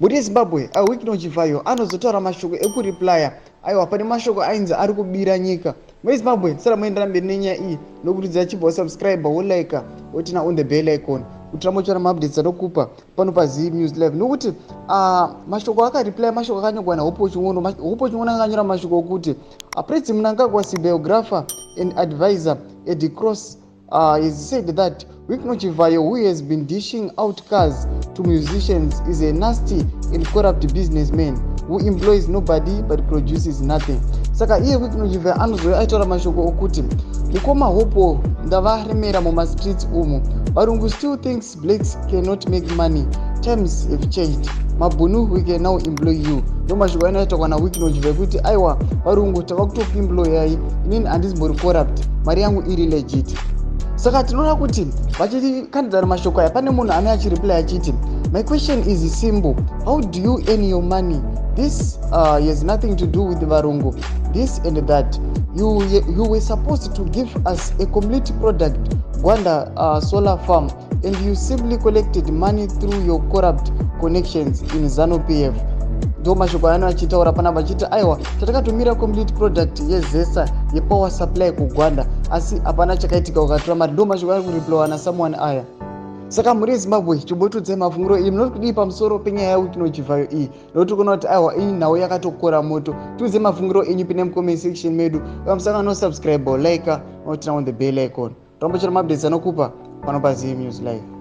Mhuri yeZimbabwe, Wicknell Chivayo anozotaura mashoko ekureplya. Aiwa, pane mashoko ainzi ari kubira nyika. Mhuri yeZimbabwe, tisara muendera mberi nenyaya iyi nokurudzira chibva wasubscribe, wolike, woturn on the bell icon kuti rambe uchiona maupdates anokupa pano paZim News Live. Nokuti mashoko akareply, mashoko akanyorwa naHope Chin'ono. Hope Chin'ono akanyora mashoko okuti President Mnangagwa's biographer and advisor Eddie Cross has said that Wicknell Chivayo, who has been dishing out cars to musicians, is a nasty and corrupt businessman who employs nobody but produces nothing. Saka iye Wicknell Chivayo anozouya aitaura mashoko okuti, "Mukoma Hopo, ndavaremera mumastreets umu. Varungu still thinks blacks cannot make money. Times have changed, mabhunu. We can now employ you." Ndo mashoko anoitaurwa naWicknell Chivayo kuti aiwa, varungu tava kutokuemployai. Inini handizimbori corrupt, mari yangu iri legit. Saka tinoona kuti vachikandidzana mashoko aya, pane munhu ane achireply achiti, "My question is simple: how do you earn your money? This has nothing to do with varungu, this and that. You were supposed to give us a complete product, Gwanda solar farm, and you simply collected money through your corrupt connections in ZANU PF." Ndo mashoko ano achitaura panapa achiti aiwa, tatakatumira complete product yeZESA yepower supply kuGwanda, asi hapana chakaitika, ukatora mari. Ndo mashoko ari kureplywa nasomeone aya. Saka mhuri yeZimbabwe, chimbotiudzai mafungiro iyi, munoti kudii pamusoro penyaya yaWicknell Chivayo iyi? Nokuti kuona kuti aiwa, iyi nhau yakatokora moto. Tiudze mafungiro enyu, pine mucomment section medu. Musangano subscribe, like, noturn on the bell icon, tombochera maupdates anokupa pano paZim News Live.